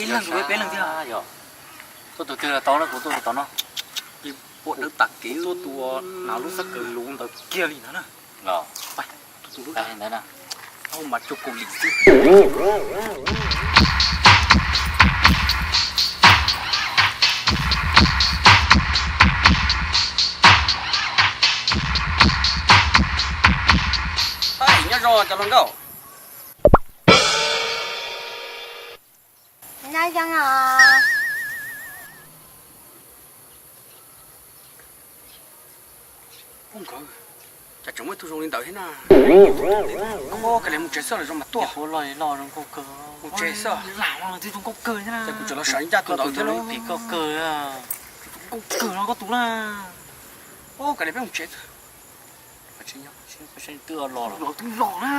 Peb leeg, peb leeg thiab. Tuaj tus twg los tau na, kuv tuaj tus tod no. Ua dawb tas kev tuaj tus hnav lub xab kaws luv ntawd kiag li ntawd na. Ntawd na, mas cuag kaus lim xwb. Nyob zoo cov hluas nkauj. Nyob zoo os. Ub nkawd, cas tseem muaj ib tug zoo li ntawd thiab na. Ub, kav liam mus tsev xwb los zoo mas tuaj. Mus tsev xwb. Ces kuv tseem los sawv ncaj tus ntawd thiab lauj. Nkauj Kawg no koj tus na. Ub, kav liam peb mus tsev xwb. Twb los na.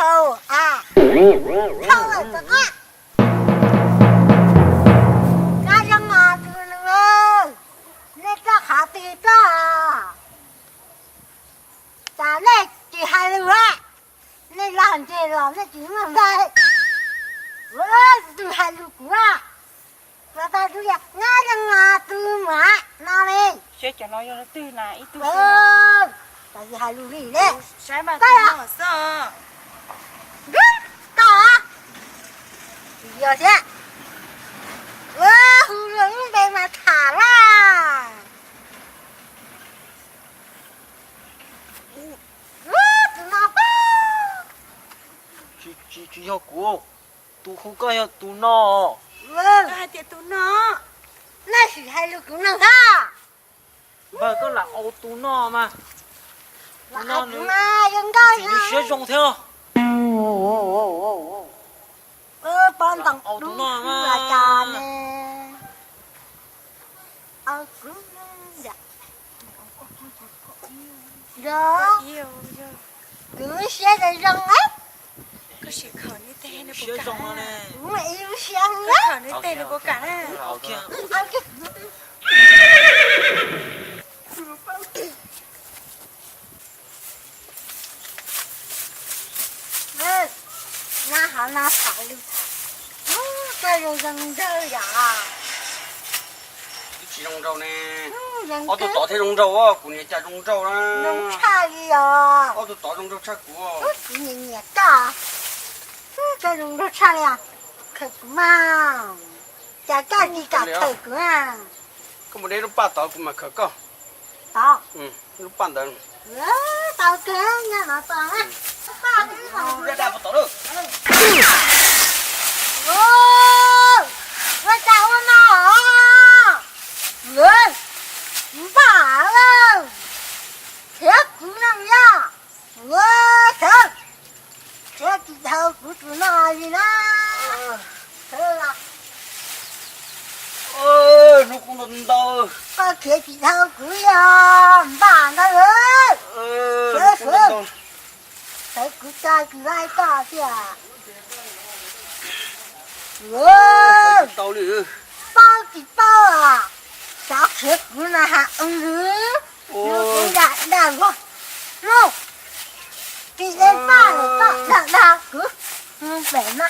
Dhau a, dhau lawm tod. Nyob zoo os tus neeg, nej txoj qhov twg tuaj? Cas nej tsis hais lus a? Nej los ntseg los nej tsis muaj npe. Tus hais lus kuv a, los tau tus yog nyob zoo os tus muam no li. Tsis hais lus li ne. Koj, koj, yog thiab. Ua hu luag lub npe mas tham lawm. Tus no, tsis, tsis yog kuv, tus hu koj yog tus no. Koj hais tias tus no, nej sim hais lus kuv no thiab. Npawg, koj lam au tus no mas. Tus no nws txiv nws siab zoo thiab. Pov ntoos dub xwb los cas ne. Kuv siab zoo zoo, kuv muaj ib lub siab zoo. Na, hov no tham lus, koj zoo zoo nraug yom? Twb tsis zoo nraug ne. Ob tug tod thiaj zoo nraug, kuv niam cas zoo nraug na. Zoo tshaj li os. Ob tug tod zoo nraug tshaj kuv. Kuv nyiam nyiam koj. Koj zoo nraug tshaj li os. Khaws kuv mas. Cas koj tsis kam khaws kuv a? Koj mus de lub paj tod kuv mam khaws koj. Tod. Lub paj ntawd. Tau kawg, nyob no tod na. Lub paj twb los. Ua cas ua no os? Npaj lawm. Khiav kuv no yog. Khiav, khiav tsis dhau kuv tus no li na. Hnub kub ntau ntau. Koj khiav tsis dhau kuv li os npaj ntawd. Khiav, khiav. Txawv kuv tso tsis laij koj tiag. Paub tsis paub, xav khiav kuv no has ua lwm. Kuv yam dag luag, no, tsis de paj lawm koj dag dag kuv pem no.